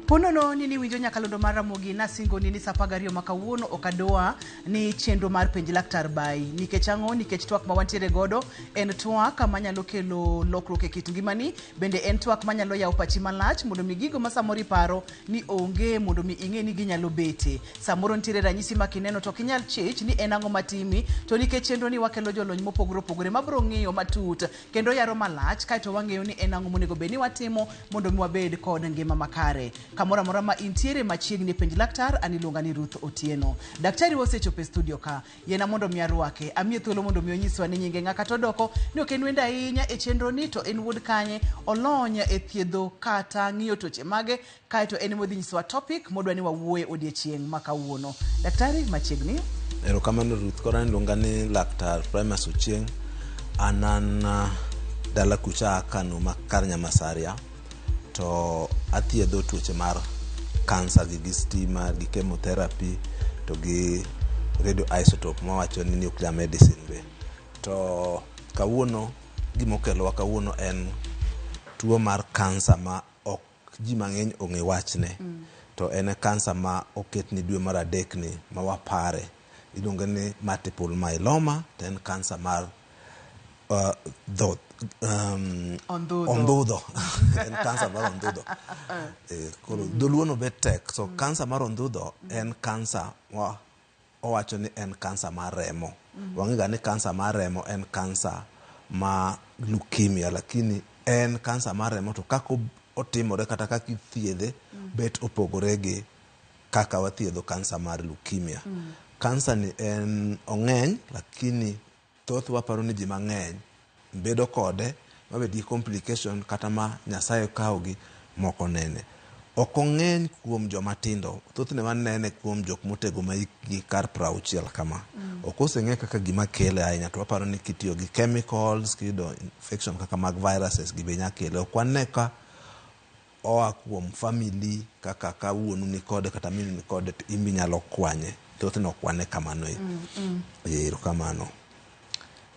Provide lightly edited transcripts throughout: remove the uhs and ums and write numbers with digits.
Ponono ni niwinjo nyakalondo mar Ramogi nasingoni ni saa 12 ma kawuono ok adoa ni chenro mar penj laktar bai. Nikech ang'o? Nikech twak ma wantiere godo en twak manyalo kelo lokruok e kit ngimani, bende en twak manyalo yawo pachi malach mondo mi gigo ma samoro iparo ni onge mondo mi ing'e ni ginyalo bete. Samoro nitiere ranyisi ma kineno to ok inyal chich ni en ang'o matimi, to nikech chenro ni wakelo jolony mopogore opogore mabiro ng'iyo matut kendo yaro malach kaeto wang'eyo ni en ang'o monego bed ni watimo mondo mi wabed kod ngima makare. Kamoro amora ma intiere machiegni penj laktar, an iluonga ni Ruth Otieno. Daktari wasechopo e studio ka. Yiena mondo mi arwake. Amiye thuolo mondo mi onyiswa ni nyinge ng'a kata odoko ni ok en wendo ahinya e chenro ni to en wuod kanye, olony e thiedho kata ng'iyo tuoche mage kaeto en ema odhi nyisowa topic modwa ni wawuoye odiechieng' ma kawuono. Daktari machiegni. Erokamano Ruth, koro an iluonga ni Laktar Primus Ochieng. An an dala kucha a Kano ma kar Nyamasaria to athiedho tuoche mar kansa gi gi stima gi chemotherapy to gi radioisotope mawacho ni nuclear medicine be. To kawuono gimokelowa kawuono en tuo mar kansa ma ok ji mang'eny ong'e wachne to en e kansa ma oket ni dwe mar adek ni ma wapare iluonge ni multiple myeloma to en kansa mar dho, Ondhudho. Ondhudho. En kansa mar ondhudho. Koro dholuo no bet tek so kansa mar ondhudho en kansa ma owacho ni en kansa mar remo. Wang'e ga ni kansa mar remo en kansa ma leukemia, lakini en kansa mar remo to kaka otimore kata kaka ithiedhe bet opogore gi kaka wathiedho kansa mar leukemia. Kansa ni en ong'eny lakini thoth waparo ni ji mang'eny bedo kode mabed gi complication kata ma Nyasaye kawogi moko nene. Ok ong'eny kuom joma tindo, thothne wanene kuom jok motego ma hikgi kar 60 kama. Ok oseng'e kaka gima kele ahinya to waparo ni kitiyo gi chemicals, kiyudo infection kaka mag viruses gi be nya kele. Ok wane ka oa kuom family kaka ka wuonu ni kode kata minu ni kode to in be inyalo kwanye. Thothne ok wane kamano e. Erokamano.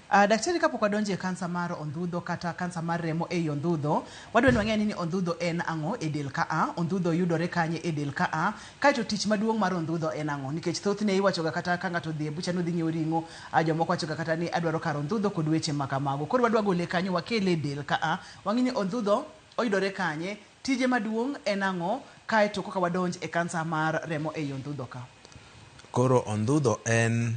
Daktari kapok wadonjo e kansa mar ondhudho kata kansa mar remo ei ondhudho, wadwa ni wang'e ni ondhudho en ang'o e del ka a, ondhudho yudore kanye e del ka a, kaeto tich maduong' mar ondhudho en ang'o? Nikech thothne iwachoga kata ka ng'ato odhi e bucha ni odhi nyiewo ring'o, jomoko wachoga kata ni adwaro kar ondhudho kod weche ma kamago. Koro wadwa gole kanyo wakele e del ka a, wang'e ni ondhudho oyudore kanye, tije maduong' en ang'o, kaeto koka wadonj e kansa mar remo ei ondhudho ka. Koro ondhudho en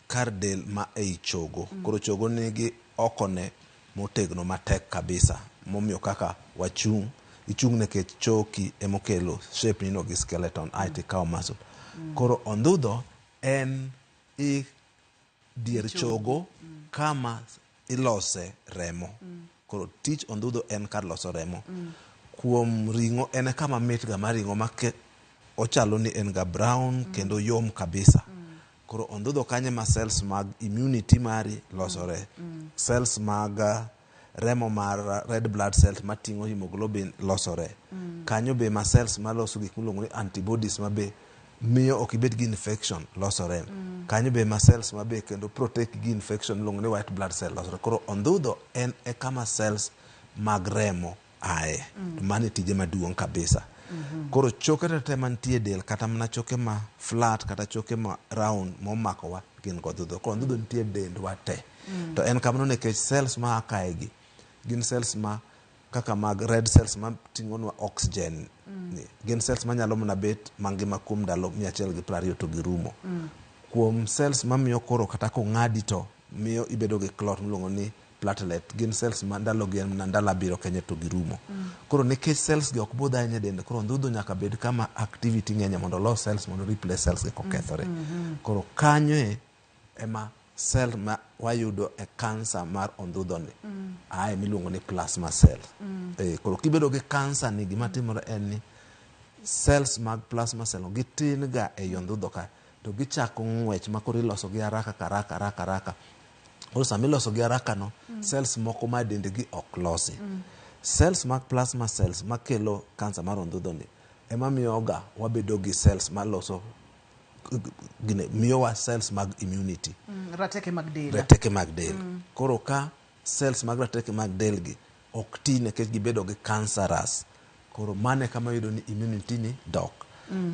kar del ma ei chogo. Koro chogo nigi okone motegno matek kabisa momiyo kaka wachung', ichung' nikech choki emokelo shape nino gi skeleton aeto ikawo muscle. Koro ondhudho en i dier chogo kama ilose remo. Koro tich ondhudho en kar loso remo. Kuom ring'o en e kama mit ga mar ring'o ma ochalo ni en ga brown kendo yom kabisa. Koro ondhudho kanyo ema cells mag immunity mari losore. Cells mag remo mar red blood cells mating'o hemoglobin losore. Kanyo be ma cells maloso gik miluongo ni antibodies ma be miyo ok ibed gi infection losore. Kanyo be ma cells ma be kendo protect gi infection miluongo ni white blood cell losore. Koro ondhudho en e kama cells mag remo aye. To mano e tije maduong' kabisa. Koro choke te mantie e del kata mana choke ma flat kata choke ma round momakowa gin gondhudho. Koro ondhudho nitie e dendwa te. To en kamano nikech cells ma a kae gi gin cells ma kaka mag red cells ma ting'onwa oxygen ni gin cells manyalo mana bet mangima kuom ndalo 120 to girumo. Kuom cells mamiyo koro kata kong'adi to miyo ibedo gi clot miluongo ni platelet gin cells ma ndalogi en mana ndalo 7 kende to girumo. Koro nikech cells gi ok budh ahinya e dende koro ondhudho nyaka bed kama activity ng'enye mondo olos cells mondo replace cells gi kokethore. Koro kanyo e ema cell ma wayudo e kansa mar ondhudho ni ae miluongo ni plasma cell. Koro kibedo gi kansa ni gima timore en ni cells mag plasma cell gitin ga ei ondhudho ka to gichako ng'wech ma koro iloso gi haraka haraka haraka haraka. Koro sama iloso gi haraka no cells moko ma dendgi ok losi. Cells mag plasma cells makelo kansa mar ondhudho ni ema miyo ga wabedo gi cells maloso gine, miyowa cells mag immunity. Rateke mag del. Rateke mag del. Koro ka cells mag rateke mag del gi ok ti nikech gibedo gi cancerous. Koro mano e kama iyudo ni immunity ni dok.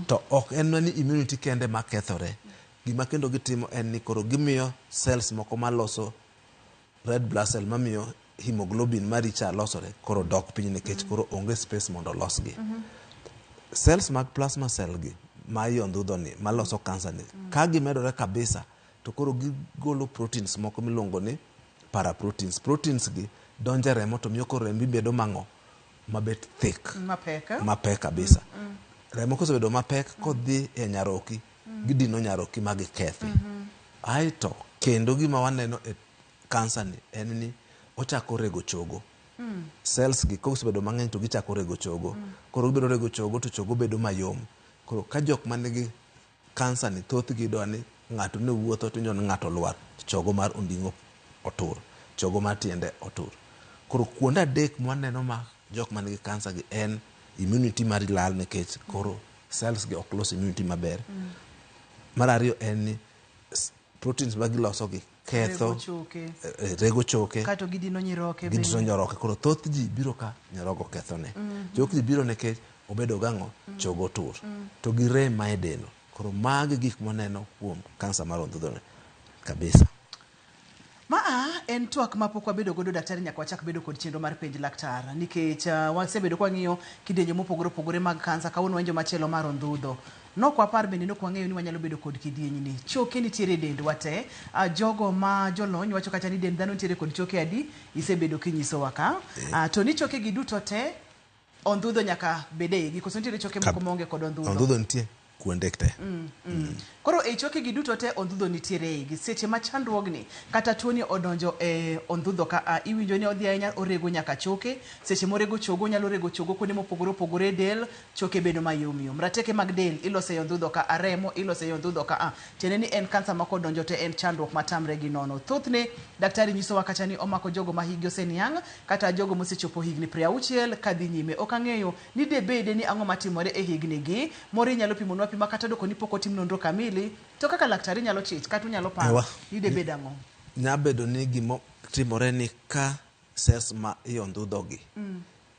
To ok en mana ni immunity kende ma kethore. Gima kendo gitimo en ni koro gimiyo cells moko maloso red blood cell mamiyo hemoglobin mari cha losore koro dok piny nikech koro onge space mondo olosgi. Cells mag plasma cell gi ma i ondhudho ni maloso cancer ni ka gimedore kabisa to koro gigolo proteins moko miluongo ni paraproteins. Proteins gi donjo e remo to miyo koro rembi bedo mang'o mabet thick Mapek, eh? mapek kabisa. Remo kosebedo mapek kodhi e nyaroki gidino nyaroki ma gikethi. Aeto kendo gima waneno e kansa ni en ni ochako rego chogo. Cells gi kosebedo mang'eny to gichako rego chogo. Koro gibedo rego chogo to chogo bedo mayom. Koro ka jok manigi kansa ni thothgi iyudo ni ng'ato ne wuotho to iwinjo ni ng'ato olwar, chogo mar onding'o otur, chogo mar tiende otur. Koro kuonde adek mwaneno ma jok manigi kansa gi en immunity mari lal nikech koro cells gi ok los immunity maber. Mar ariyo en ni proteins ma giloso gi ketho Rego choke. Rego choke. Kato gidino nyiroke gidino bende. Nyoroke. Koro thoth ji biro ka nyorogo kethone. Thoth ji biro nikech obedo gang'o chogo otur to gi rem ma e del. Koro magi gik mwaneno kuom kansa mar ondhudho kabisa. Maa en twak ma pok wabedo godo daktari nyaka wachak bedo kod chenro mar penj laktar nikech wasebedo ka wang'iyo kidienje mopogore opogore mag kansa kawuono wainjo machielo mar ondhudho. Nok wapar bende nok wang'eyo ni wanyalo bedo kod kidienyni. Choke nitiere e dendwa te. Jogo ma jolony wacho kacha ni dend dhano nitiere kod choke adi isebedo kinyisowa ka. To ni choke gi duto te ondhudho nyaka bed e igi koso nitiere choke moko maonge kod ondhudho? Ondhudho nitie kuonde te. Koro ei choke gi duto te ondhudho nitiere e igi. Seche ma chandruogni kata tuoni odonjo e ondhudho ka a iwinjo ni odhi ahinya orego nyaka choke. Seche morego chogo onyalo rego chogo kuonde mopogore opogore e del, choke bedo mayom yom. Rateke mag del iloso e ondhudho ka a, remo iloso e ondhudho ka a. Tiende ni en kansa ma kodonjo to en chandruok matamre gi nono. Thothne daktari nyisowa kacha ni omako jogo ma hikgi oseniang' kata jogo mosechopo higni 60 kadhi nyime. Ok ang'eyo ni debede ni ang'o matimore e higni gi. Moro inyalo pimonwa pima kata doko ni pok otim nonro kamili to kaka laktar inyalo chich kata unyalo paro Ewa. ni debed ang'o. Nya bedo ni gima timore ni ka cells ma i ondhudho gi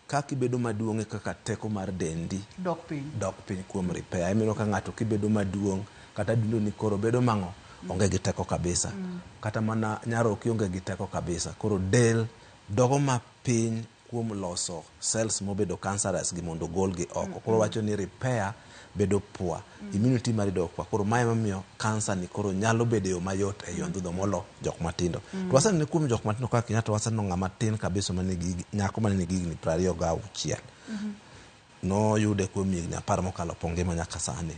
kaka ibedo maduong' e kaka teko mar dendi Dok piny. dok piny kuom repair. Ineno ka ng'ato kibedo maduong' kata adundo ni koro bedo mang'o onge gi teko kabisa. Kata mana nyaroki onge gi teko kabisa. Koro del dogo mapiny kuom loso cells mobedo cancerous gi mondo ogol gi oko. Koro wacho ni repair bedo poor. Immunity mari dok poor. Koro mae emomiyo cancer ni koro nyalo bedo e yo mayot e ondhudho molo jok matindo. To wasenene kuom jok matindo kaka Kenyatta waseneno ng'ama tin kabisa manigi nyako mane nigi higni 26. Noyude kuom higni 10 mokalo po ngima nyaka sani.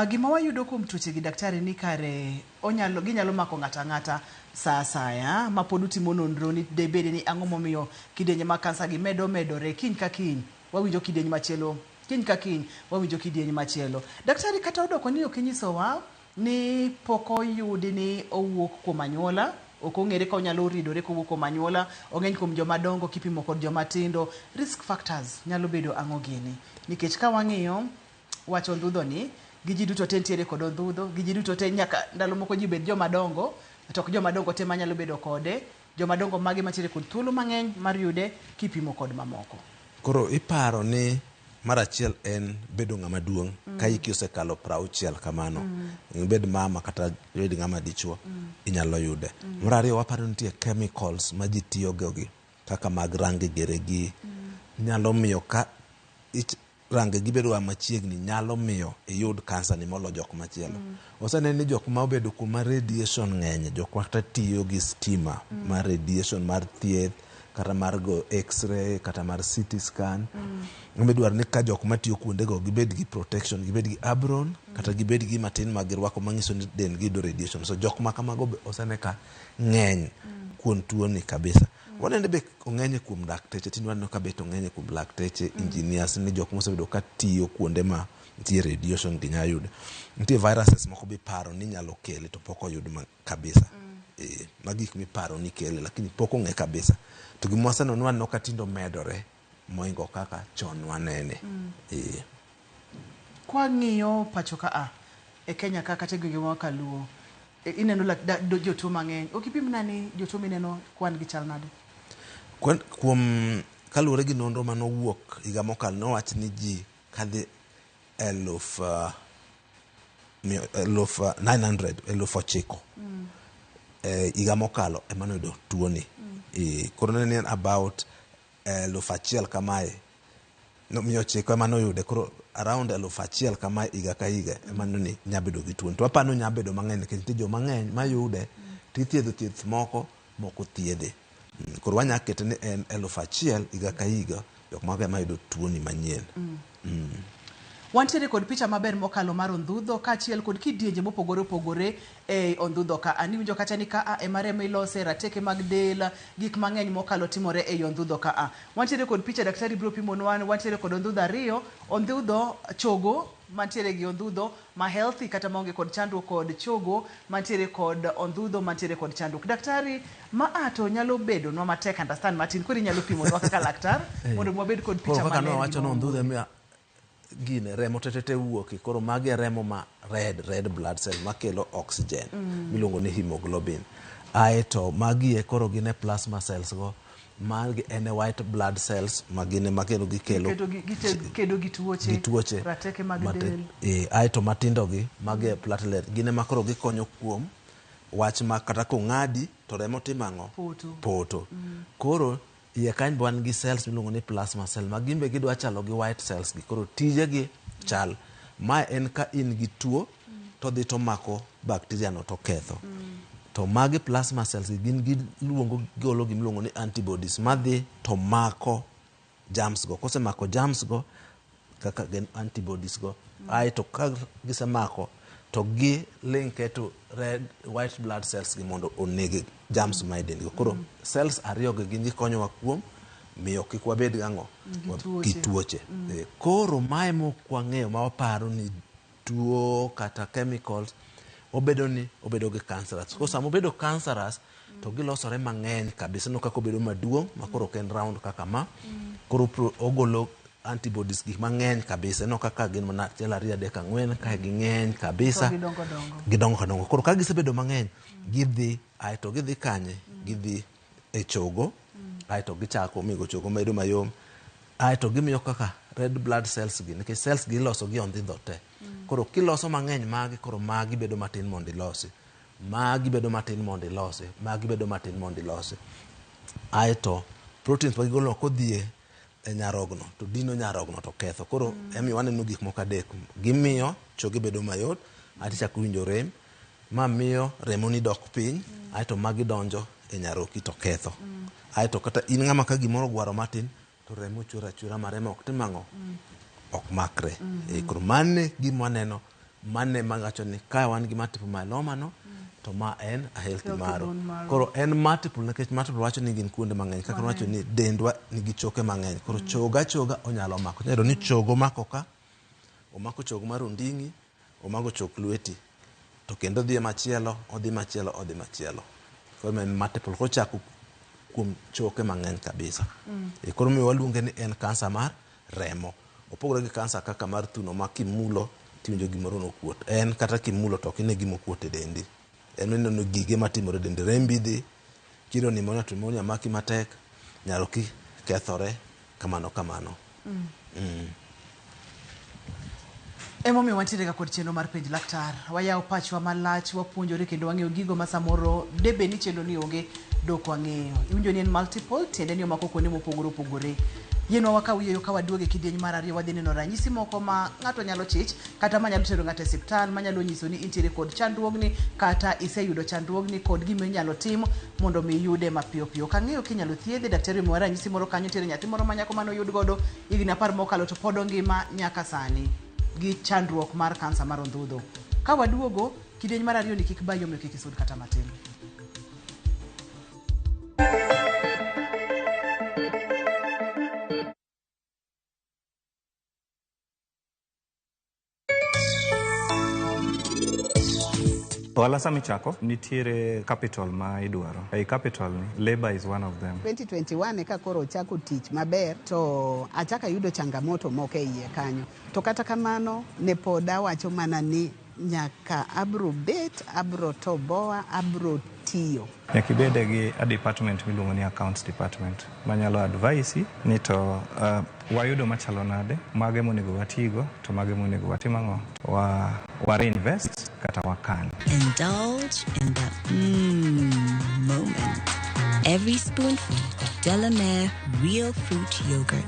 Gima wayudo kuom tuoche gi daktari ni kare onyalo ginyalo mako ng'ato ang'ata sa asaya ma pod utimo nonro ni debede ni ang'o momiyo kidienje mag kansa gi medo medore kiny ka kiny wawinjo kidieny machielo kiny ka kiny wawinjo kidieny machielo. Daktari kata odoko ni ok inyisowa ni pok oyudi ni owuok kuom anyuola ok ong'ere ka onyalo ridore kowuok kuom anyuola ong'eny kuom joma dongo kipimo kod joma tindo. Risk factors nyalo bedo ang'o gini? Nikech ka wang'iyo wach ondhudho ni gi ji duto te nitiere kod ondhudho gi ji duto te nyaka ndalo moko ji bed joma dongo to ok joma dongo te manyalo bedo kode joma dongo mage mantiere kod thuolo mang'eny mar yude kipimo kod mamoko. Koro iparo ni mar achiel en bedo ng'ama duong' ka hiki osekalo 60 kamano. Ibed mama kata ibed ng'ama dichuo inyalo yude. Mar ariyo waparo ni nitie chemicals ma ji tiyogo gi kaka mag rangi gere gi nyalo miyo ka range gi bedo machiegni nyalo miyo iyud kansa ni molo jok machielo. Osenen ni jok ma obedo kuma radiation ng'enye, jok makata tiyo gi stima mar radiation mar thieth kata mar go x-ray kata mar CT scan. Idwaro ni ka jok matiyo kuondego gibed gi protection, gibed gi apron kata gibed gi matin ma girwako manyiso ni dendgi yudo radiation. So jok ma kamago be osene ka ng'eny kuom tuo ni kabisa. Wanene be ong'eny kuom lakteche, tinde waneno ka bet ong'eny kuom lakteche, engineers ni jok mosebedo ka tiyo kuonde ma nitie radiation gi nyalo yudo. Nitie viruses moko be iparo ni nyalo kele to pok oyud kabisa. Ma gik miparo ni kele lakini pok ong'e kabisa. To gima waseneno ni waneno ka tinde omedore mohingo kaka chon wanene. Kwang'iyo pacho ka a e Kenya ka kata e gwenge ma kaluo ineno jotuo mang'eny. Ok ipim na ni jotuo mineno kwan gi chal nade? Kuom Kaluwore gi nonro manowuok higa mokalo, nowach ni ji kadhi 900, 9,000 higa mokalo ema noyudo tuoni. Koro ne en about 1,000 kamae, no, 900 ema noyude. Koro around 1,000 kamae higa ka higa ema noni nya bedo gi tuoni. To aparo ni nya bedo mang'eny nikech nitie joma ng'eny mayude tithiedho thieth moko moko thiedhe. Koro wanya kete ni en 1,000 higa ka higa jok moko ema yudo tuoni manyien. Wantiere kod picha maber mokalo mar ondhudho kaachiel kod kidienje mopogore opogore e ondhudho ka. Ani winjo kacha ni ka ema remo ilose, rateke mag del, gik mang'eny mokalo timore ei ondhudho ka a. Wantiere kod picha, daktari biro pimonwa, wantiere kod ondhudho ariyo, ondhudho chogo mantiere gi ondhudho ma healthy kata maonge kod chandruok kod chogo mantiere kod ondhudho mantiere kod chandruok. Daktari, ma a to nyalo bedo nwa matek understand matin, koro inyalo pimonwa kaka laktar mondo wabed kod Koro picha kaka maler. nowacho Gima no ondhudho wawuoye. emiyo gine remo tetete wuoki. Koro magi e remo ma red blood cell makelo oxygen miluongo ni hemoglobin. Aeto magi e koro gin e plasma cells go, magi en e white blood cells ma gin ema kendo gikelo kedo gi tuoche, gi tuoche rateke mag del. Aeto matindo gi magi e platelet, gin ema koro gikonyo kuom wach ma kata kong'adi to remo timo ang'o? Poto. Poto. Koro iye kanyo be wan gi cells miluongo ni plasma cell ma gin be gidwa chalo gi white cells gi. Koro tijegi chal. Mae en ka in gi tuo to dhi to mako bacteria no to ketho. To magi plasma cells gi gin giluongo gigolo gimiluongo ni antibodies madhi to mako germs go. Kosemako germs go kaka gin antibodies go, aeto ka gisemako to gi link to red white blood cells gi mondo oneg germs ma e dendgi. Koro cells ariyo gi gin gikonyowa kuom miyo kik wabed gang'o Gi gi tuoche. Koro mae mok wang'eyo ma waparo ni tuo kata chemicals obedo ni obedo gi cancerous. Koro sama obedo cancerous to gilosore mang'eny kabisa no kaka obedo maduong' ma koro ok en round kaka ma. Koro ogolo antibodies gik mang'eny kabisa. Ineno kaka gin mana 1 2 3 4 kae ging'eny kabisa. To gidongo dongo. Gidongo dongo. Koro ka gisebedo mang'eny, gidhi aeto gidhi kanye? Gidhi e chogo, aeto gichako migo chogo medo mayom, aeto gimiyo kaka red blood cells gi, nikech cells gi iloso gi ondhidho te. Koro kiloso mang'eny magi, koro magi bedo matin mondo ilosi. Magi bedo matin mondo ilosi. Magi bedo matin mondo ilosi. Aeto proteins ma gigolo kodhi e nyarogno to dino nyarogno to ketho. Koro emiyo waneno gik moko adek. Gimiyo choge bedo mayot, aeto ichako winjo rem, ma miyo remoni dok piny, aeto magi donjo e nyaroki to ketho. Aeto kata in ng'ama ka gimoro ogwaro matin to remo chwer achwera ma remo ok tim ang'o? Ok makre. Koro mane gima waneno, mane mawacho ni ka wan gi multiple myeloma no, to ma en a healthy Healthy marrow. bone marrow. Koro en multiple nikech multiple wacho ni gin kuonde mang'eny. Kaka wacho ni dendwa nigi choke mang'eny. Koro chogo achoga onyalo mako. Inyalo yudo ni chogo omako ka, omako chogo mar onding'i, omako chok lweti. To kendo odhi machielo, odhi machielo, odhi machielo. Koro en multiple. Kochako kuom choke mang'eny kabisa. Koro miyo waluonge ni en kansa mar remo. Opogore gi kansa kaka mar thuno ma kimulo tiwinjo gimoro nokuot. En kata kimulo to ok ine gima okuot e dendi. En ineno gige matimore e dendi. Rembi dhi, kiro pneumonia to pneumonia maki matek, nyaroki kethore, kamano kamano. Emomiyo wantiere ga kod chenro mar penj laktar. Wayawo pachwa malach, wapuonjore kendo wang'eyo gigo ma samoro debe ni chenro ni onge dok wang'eyo. Iwinjo ni en multiple, tiende ni omako kuonde mopogore opogore. Yienwa wakaw yueyo ka waduogo e kidieny mar ariyo wadhi neno ranyisi moko ma ng'ato nyalo chich kata manyalo tero ng'ato e osiptal, manyalo nyiso ni intiere kod chandruogni kata iseyudo chandruogni kod gima inyalo tim mondo mi iyude mapiyo piyo. Ok ang'eyo kinyalo thiedhe, daktari omiwa ranyisi moro kanyo, nitiere nyathi moro ma nyako mane oyud godo higni 10 mokalo to pod ongima nyaka sani gi chandruok mar kansa mar ondhudho. Ka waduogo, kidieny mar ariyo ni kik bayi omiyo kik isud kata matin. Ohala sama ichako, nitiere capital ma idwaro. Ei capital ni, labor is one of them. 2021 eka koro ochako tich maber to achako ayudo changamoto moko e iye kanyo. To kata kamano ne pod awacho mana ni nyaka abro bet, abro toboa, abro tiyo. tiyo. Nyaka ibede gi a department miluongo ni accounts department manyalo advise ni to wayudo machalo nade, mage monego watigo to mage monego watim ang'o, wa reinvest kata wakan. Indulge in the moment. Every spoonful of Delamere real fruit yogurt.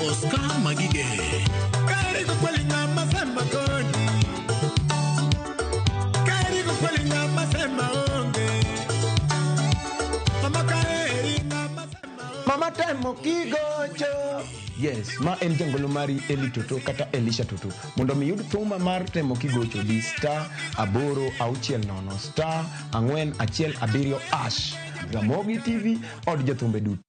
Oscar Magige. Mama temo kigocho. Yes, ma en jangolo mari Eli Toto kata Elisha Toto. Mondo mi yud thuma mar temo kigocho di *860 *417 hash. Ramogi TV od jothumbe duto.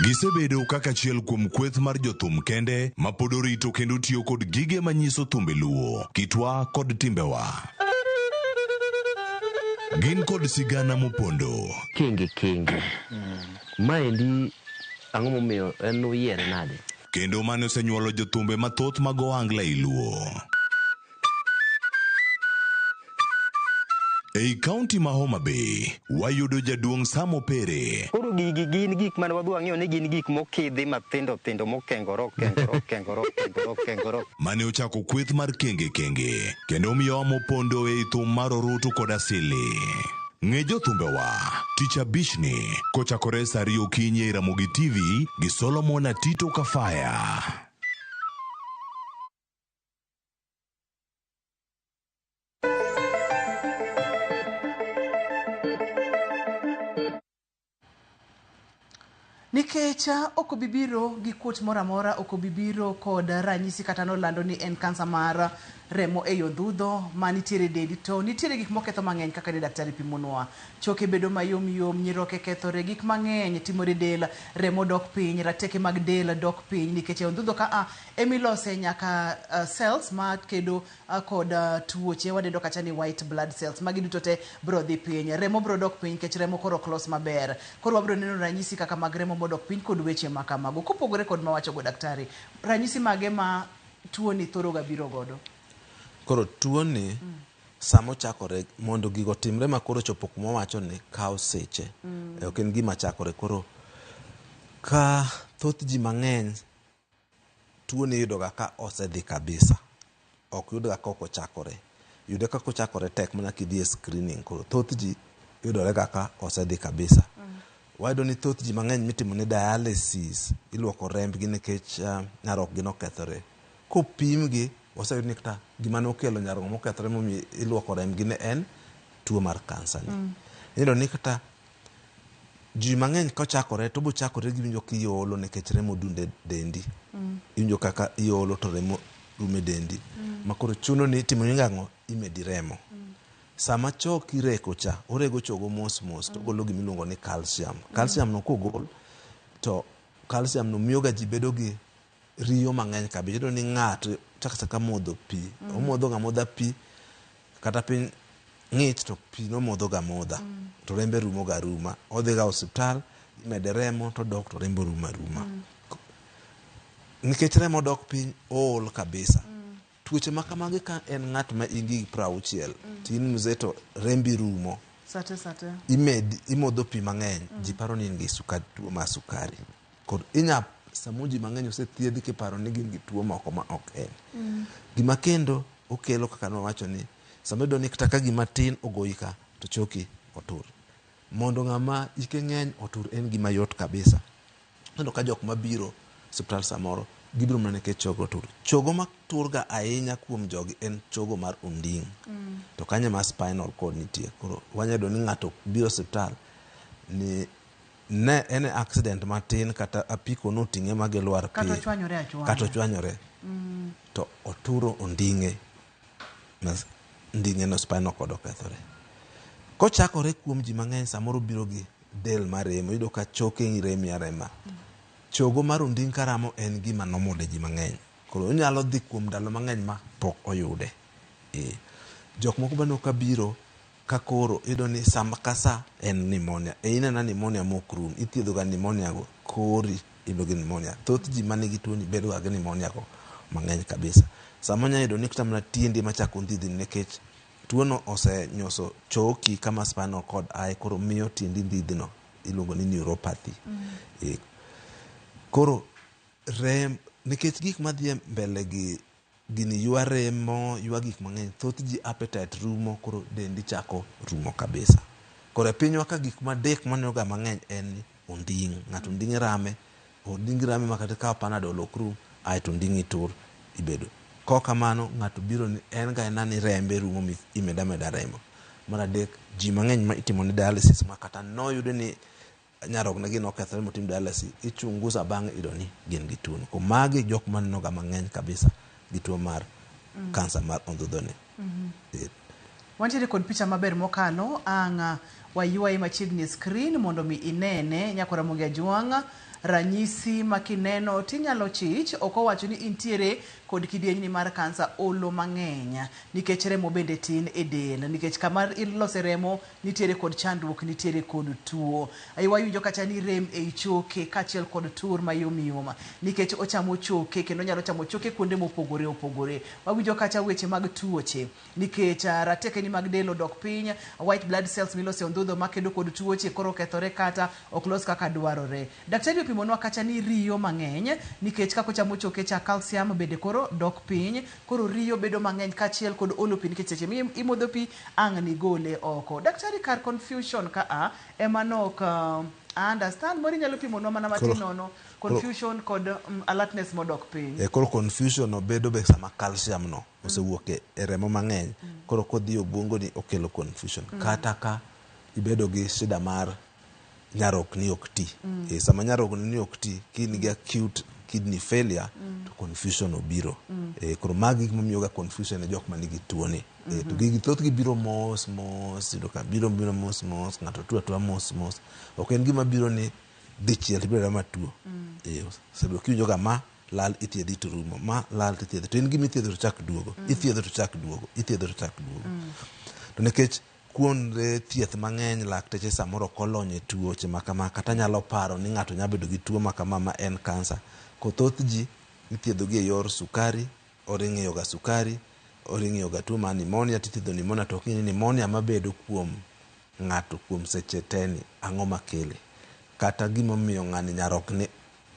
Gisebedo kaka achiel kuom kweth mar jothum kende ma pod orito kendo tiyo kod gige manyiso thumbe Luo, kitwa kod timbewa. Gin kod sigana mopondo. Kenge kenge. Maendi ang'o momiyo en uyiere nade? Kendo mane osenyuolo jothumbe mathoth mag ohangla ei Luo. Ei kaunti ma Homa Bay, wayudo jaduong' Sam Opere. Koro gigi gin gik mane wadhi wang'iyo ni gin gik mokidhi mathindo thindo mokengore okengore okengore okengore okengore. Mane ochako kweth mar Kenge Kenge, kendo miyowa mopondo ei thum mar orutu kod asili. Ng'e jothumbewa, tich abichni, kochakore saa ariyo okinyi ei Ramogi TV gi Solomon Atito Kafaya. Nikech ok obi biro gi kuot moro amora, ok obi biro kod ranyisi kata nolando ni en kansa mar remo e ondhudho ma nitiere e dendi, to nitiere gik moketho mang'eny kaka ne daktari pimonwa. Choke bedo mayom yom, nyiroke kethore, gik mang'eny timore e del, remo dok piny, rateke mag del dok piny nikech e ondhudho ka a emilose nyaka cells makedo kod tuoche wadendo kacha ni white blood cells. Magi duto te bro dhi piny, remo bro dok piny nikech remo koro ok los maber. Koro wabro neno ranyisi kaka mag remo modok piny kod weche ma kamago. Kopogore kod mawacho go daktari, ranyisi mage ma tuoni thoro ga biro godo? Koro tuoni sama ochakore mondo gigo timre ma koro chopo kuma wacho ni kawo seche. Ok en gima chakore koro ka thoth ji mang'eny tuoni iyudo ga ka osedhi kabisa. Ok yud ga kok ochakore. Yude kaka ochakore tek mana kidhi e screening. Koro thoth ji yudore ga ka osedhi kabisa. Wayudo ni thoth ji mang'eny mitimo ne dialysis iluoko rembgi nikech nyaroggi nokethore. Kopimgi oseyud ni kata gima nokelo nyarogno mokethore momiyo iluoko rembgi ne en tuo mar kansa ni. Iyudo ni kata ji mang'eny kochakore to bochakore giwinjo kiolo nikech remo dunde dendi. Iwinjo kaka iolo to remo rumo e dendi. Ma koro chuno ni itimo ni ang'o imedi remo. Sama choki reko cha, orego chogo mos mos to ogolo gima iluongo ni calcium. Calcium no kogol to calcium no miyo ga ji bedo gi riyo mang'eny kabisa. Iyudo ni ng'ato chako achaka modho pi, omodho ga amodha pi kata piny ng'ich to pi nomodho ga amodha to rembe rumo ga aruma. Odhi ga osiptal imede remo to odok to rembe orumo aruma. Nikech remo dok piny ool kabisa. Tuoche ma kamagi ka en ng'at ma in gi 60 to in mzee to rembi rumo. Sate sate. Imed imodho pi mang'eny, ji paro ni in gi sukari, tuo mar sukari. Koro inya samo ji mang'eny osethiedhi kiparo ni gin gi tuo moko ma ok en. Gima kendo okelo kaka nwawacho ni sama iyudo ni kata ka gima tin ogoyi ka to choki otur. Mondo ng'ama hike ng'eny otur en gima yot kabisa. Ineno ka jok mabiro osiptal samoro gibiro mana nikech chogo otur. Chogo matur ga ahinya kuom jogi en chogo mar onding'. To kanyo ema spinal cord nitie. Koro wanya yudo ni ng'ato biro osiptal ni ne en e accident matin kata apiko noting'e ma gilwar Kata piny. ochwanyore achwanya. Kata ochwanyore. To oturo onding'e. Nding'e no spinal cord okethore. Kochakore kuom ji mang'eny samoro biro gi del maremo. Iyudo ka choke remi arema. Chogo mar onding' karamo en gima normal e ji mang'eny. Koro onyalo dhi kuom ndalo mang'eny ma pok oyude. E. Jok moko be aneno ka biro ka koro iyudo ni sama ka sa en pneumonia. E inena pneumonia mok rum. Ithiedho ga pneumonia go kori ibedo gi pneumonia. Thoth ji manigi tuo ni bedo ga gi pneumonia go mang'eny kabisa. Sama onya yudo ni kata mana tiendi ema chako ndhidhni nikech tuono osenyoso choki kama spinal cord ae koro miyo tiendi ndhidhno iluongo ni neuropathy. E, koro rem nikech gik madhi mbele gi gini ywa remo ywa gik mang'eny thoth ji appetite rumo koro dendi chako rumo kabisa koro e pinywa ka gik madek maneno ga mang'eny en ni onding' ng'ato onding' rame onding' rame ma kata ikawo panadol ok rum aeto onding'i tur ibedo kok kamano ng'ato biro ni en ga ena ni rembe rumo mi imeda ameda remo mar adek ji mang'eny ma itimo ne dialysis ma kata noyudo ni nyarogno gi nokethore motim dialysis ichunguza bang'e iyudo ni gin gi tuono ko magi jok maneno ga mang'eny kabisa gi tuo mar kansa mar ondhudho ni. Wantiere kod picha maber mokalo ang' waywaye machiegni e screen mondo mi inene nyako Ramogi Ajwang' ranyisi ma kineno tinyalo chich ok owacho ni intiere kod kidienyni mar kansa olo mang'eny nikech remo bende tin e del nikech kama ilose remo nitiere kod chandruok nitiere kod tuo. Wawinjo kacha ni rem ei choke kaachiel kod tur mayomyom nikech ochamo choke kendo onyalo chamo choke kuonde mopogore opogore. Wawinjo kacha weche mag tuoche nikech ratekeni mag del odok piny, white blood cells miloso e ondhudho makedo kod tuoche koro okethore kata ok los kaka dwarore. Daktari opimonwa kacha ni riyo mang'eny nikech kaka ochamo choke cha calcium bende koro dok piny, koro riyo bedo mang'eny kaachiel kod olo pi nikech seche mi imodho pi ang' nigole oko. Daktari kar confusion ka a ema nok understand moro inyalo pimonwa mana matin nono confusion kod alertness modok piny. E, koro confusion no bedo be sama calcium no osewuok e remo mang'eny koro kodhi e obwongo ni okelo confusion kata ka ibedo gi shida mar nyarogni ok ti. E, sama nyarogni ni ok ti ka in gi acute kidney failure to confusion obiro. E, koro magi gik mamiyo ga confusion ne jok manigi tuo ni. E, to gigi thothgi biro mos mos iyudo ka biro biro mos mos ng'ato tuo atua mos mos ok en gima biro ni dichiel tibiro matuo. E, osebedo kiwinjo ga ma lal ithiedhi to rumo ma lal tithiedhi to en gima ithiedho to chak duogo ithiedho to chak duogo ithiedho to chak duogo to nikech kuonde thieth mang'eny lakteche samoro ok olony e tuoche ma kama kata nyalo paro ni ng'ato nyalo bedo gi tuo ma kama ma en kansa ko thoth ji ithiedho gi e yor sukari or ing'iyo ga sukari or ing'iyo ga tuo mar pneumonia tithiedho pneumonia to ok ing'i ni pneumonia mabedo kuom ng'ato kuom seche te ni ang'o makele kata gimomiyo ng'ani nyarogni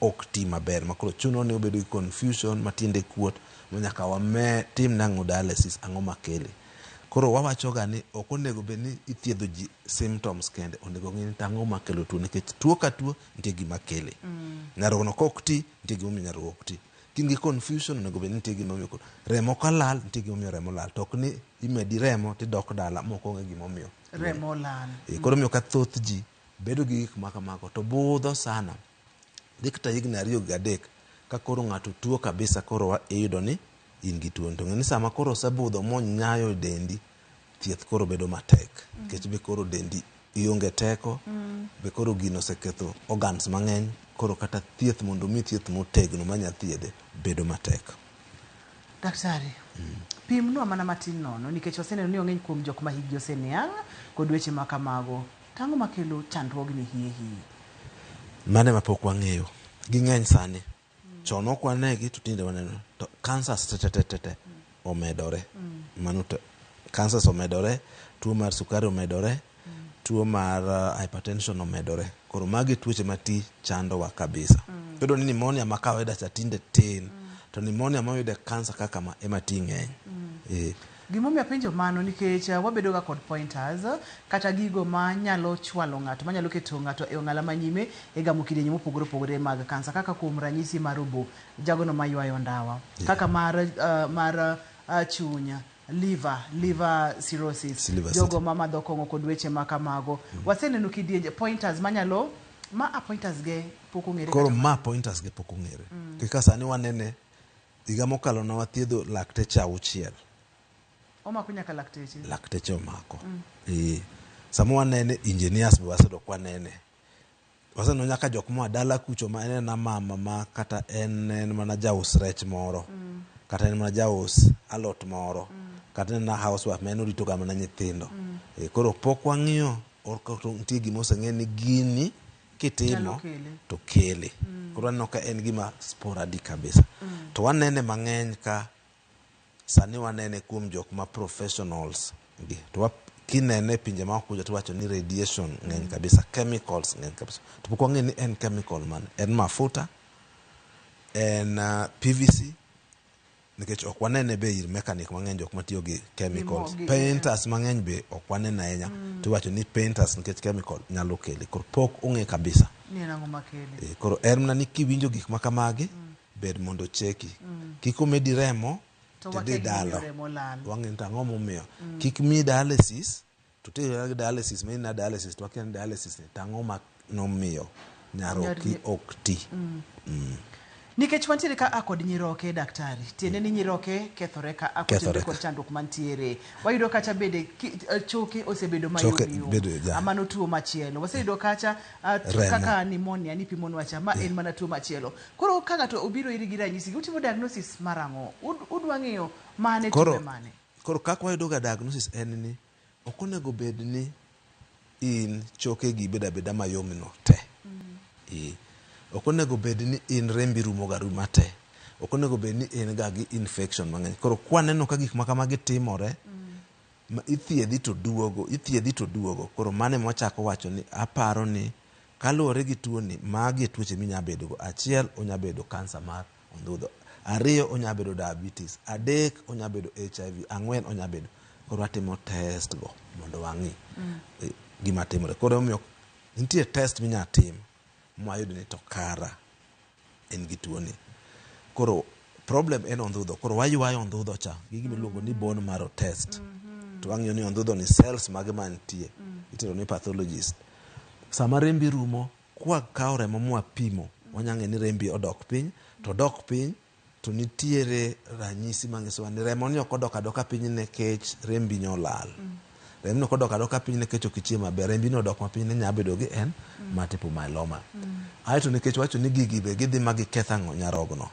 ok ti maber ma koro chuno ni obedo gi confusion ma tiende kuot ma nyaka wame tim nang'o dialysis ang'o makele koro wawacho ga ni ok onego bed ni ithiedho ji symptoms kende onego ng'i ni to ang'o makelo tuo nikech tuo ka tuo nitie gima kele nyarogno kok ti nitie gimomiyo nyarogno ok ti ka in gi confusion onego bed ni nitie gimomiyo remo kalal nitie gimomiyo remo lal to ok ni imedi remo tidok dala mok onge gimomiyo Remo lal. E, koro omiyo ka thoth ji bedo gi gik ma kamago to budho sana dhi kata higni 2 gi 3 ka koro ng'ato tuo kabisa koro iyudo ni in gi tuo to ng'e ni sama koro osebudho monyayo e dendi thieth koro bedo matek nikech be koro dendi ionge teko be koro gino oseketho organs mang'eny koro kata thieth mondo mi thieth motegno manya thiedhe bedo matek. Daktari, pimnwa mana matin nono nikech waseneno ni ong'eny kuom jok ma hikgi oseniang' kod weche ma kamago. Tang'o makelo chandruogni hie hie? Mano ema pok wang'eyo. Ging'eny sani. Chon ok wanegi to tinde waneno. To cancers te te te te omedore. Mano to cancers omedore, tuo mar sukari omedore, tuo mar hypertension omedore. Koro magi tuoche ma ti chandowa kabisa. Iyudo ni pneumonia ma kawaida cha tinde tin. To pneumonia moyudo e cancer kaka ma ema ti ng'eny. E. Gimomiyo apenjo mano nikech wabedo ga kod pointers kata gigo manyalo chwalo ng'ato manyalo keto ng'ato e ong'ala manyime e gamo kidienje mopogore opogore mag kansa kaka kuom ranyisi mar obo jagono maywayo ndawa kaka mar chuny liver cirrhosis Liver jogo mamadho kong'o kod weche ma kamago. Waseneno kidienje pointers manyalo ma a pointers ge pok ong'ere Koro kata ma pointers ge pok ong'ere. Kaka sani wanene higa mokalo ne wathiedho lakteche 6. Omako nyaka lakteche. Lakteche omako. E, sama wanene engineers be wasedo kwanene. Waseneno nyaka jok moa dala kucho ma en ena mama ma kata en en mana jaus rech moro kata en mana jaus alot moro kata en ena housewife ma en orito ga mana nyithindo. Koro pok wang'iyo or to nitie gima oseng'e ni gini kitimo Nyalo kele. to kele. Koro aneno ka en gima sporadic kabisa. To wanene mang'eny ka sani wanene kuom jok ma professionals gi. To kinene e pinje maoko kucha tiwacho ni radiation ng'eny kabisa, chemicals ng'eny kabisa. To pok wang'eyo ni en chemical mane. En mafuta, en PVC, nikech ok wanene be ir mechanic mang'eny jok matiyo gi chemicals. Painters mang'eny be ok wanene ahinya. Tiwacho ni painters nikech chemical nyalo kele. Koro pok ong'e kabisa. Ni en ang'o makele? Koro en mana ni kiwinjo gik ma kamagi, ber mondo ocheki. Kik omedi remo, To tidhi wakia gimomiyo dalo. remo lal. Wang'e ni to ang'o momiyo. Kik miyi dialysis, to teri gi dialysis, ma in na dialysis, to wakia ni dialysis ni to ang'o ma nomiyo nyaroki ok ti. Nikech wantiere ka a kod nyiroke daktari, tiende ni nyiroke kethore ka a kotenore Kethore kod ka. chandruok mantiere. Wayudo kacha bende choke osebedo Choke mayom bedo, yom. ja. Mano tuo machielo. Waseyudo kacha Remo. kaka pneumonia nipimonwa cha, ma en mana tuo machielo. Koro ka ng'ato obiro iri gi ranyisi, utimo diagnosis mar ang'o? Udwa ng'eyo mane Koro, tuo mane? koro kaka wayudo ga diagnosis en ni ok onego bed ni in chokegi bedo abeda mayom no te. Ok onego bed ni in rembi rumo ga ruma te. Ok onego bed ni in ga gi infection mang'eny. Koro kwaneno ka gik ma kamagi timore, ma ithiedhi to duogo, ithiedhi to duogo. Koro mano ema wachako wacho ni aparo ni kaluwore gi tuoni, magi e tuoche minya bedo go. Achiel, onya bedo kansa mar ondhudho. Ariyo, onya bedo diabetes. Adek, onya bedo HIV. Ang'wen, onya bedo. Koro watimo test go mondo wang'i gima timore. Koro emomiyo nitie test minya tim mwayudo ni to kara en gi tuoni. Koro problem en ondhudho. Koro waywayo ondhudho cha gi gima iluongo ni bone marrow test. To wang'iyo ni ondhudho ni cells mage mantie. Itero ni pathologist. Sama rembi rumo, kwakawo remo mwapimo, wanya ng'eyo ni rembi odok piny, to odok piny to nitiere ranyisi manyisowa ni remo ni ok odok adoka piny nikech rembi nyolal. Rembi ok odok adoka piny nikech ok ichiemo maber. Rembi no odok mapiny ne nya bedo gi en multiple myeloma. Aeto nikech wacho ni gigi be gidhi ma giketh ang'o nyarogno.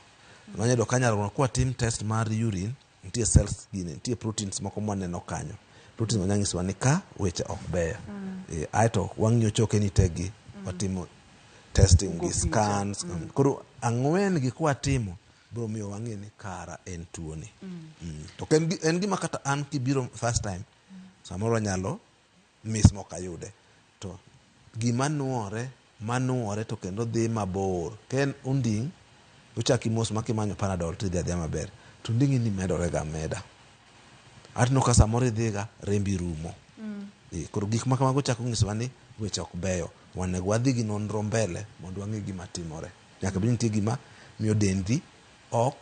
Wanyayudo ka nyarogno kwatim test mar urine, nitie cells gini, nitie proteins moko mwaneno kanyo. Proteins manya nyisowa ni ka weche ok beyo. Aeto wang'iyo choke ni te gi, watimo testing Go gi picha. scans. Koro ang'wen gi kwatimo biro miyo wang'e ni kara en tuoni. To en gima kata an kibiro first time, samoro anyalo miss mok ayude. To gima nuore, manuore to kendo dhi mabor. Ka en onding', ochaki mos ma kimanyo Panadol to idhi adhiya maber. To onding'i ni medore ga ameda. Aneno ka samoro idhiga, rembi rumo. Koro gik ma kamago chako nyisowa ni weche ok beyo. Onego wadhi gi nonro mbele mondo wang'e gima timore. Nyaka bed ni nitie gima miyo dendi ok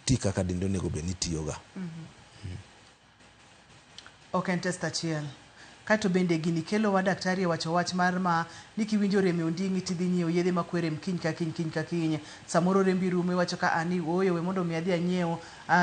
ti kaka dendi onego bed ni tiyoga. Ok en test achiel. Kaeto bende gini kelowa daktari e wacho wach mar ma ni kiwinjo rem e onding'i tidhi nyiewo yedhe makwe rem kiny ka kiny kiny ka kiny. Samoro rembi rumo iwacho ka ani ooyo we mondo mi adhi anyiew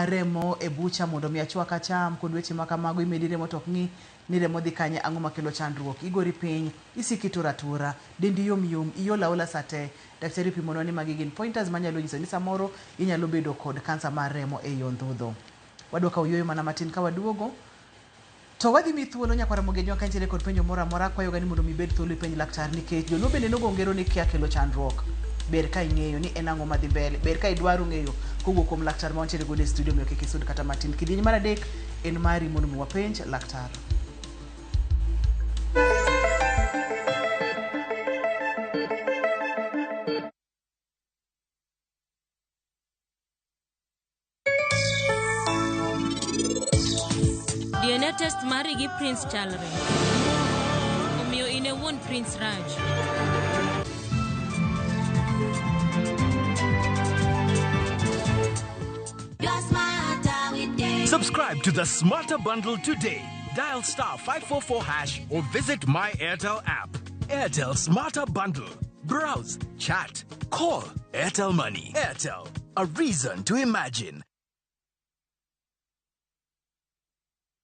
remo e bucha mondo mi achwak acham kod weche ma kamago imedi remo to ok ng'i ni remo dhi kanye ang'o makelo chandruok. Igori piny, isiko itur atura, dendi yom yom, iol aola sa te. Daktari opimonwa ni magi gin pointers manyalo nyiso ni samoro inyalo bedo kod kansa mar remo ei ondhudho. Wadwa kawo yueyo mana matin ka waduogo. To wadhi mi thuolo nyakwar Ramogi Ajwang' ka nitiere kod penjo moro amora akwayoga ni mondo mi ibed thuolo ipenj laktar nikech joluo bende nogo ngero ni kia kelo chandruok. Ber ka ing'eyo ni en ang'o madhi mbele. Ber ka idwaro ng'eyo kowuok kuom laktar ma wantiere godo e studio omiyo kik isud kata matin. Kidieny mar adek en mari mondo mi wapenj laktar. DNA test mari gi Prince chalre. Omiyo in e wuon Prince Raj. Subscribe to the Smarter Bundle today. Dial star 544 hash or visit My Airtel app. Airtel Smarter Bundle. Browse, chat, call. Airtel Money. Airtel, a reason to imagine.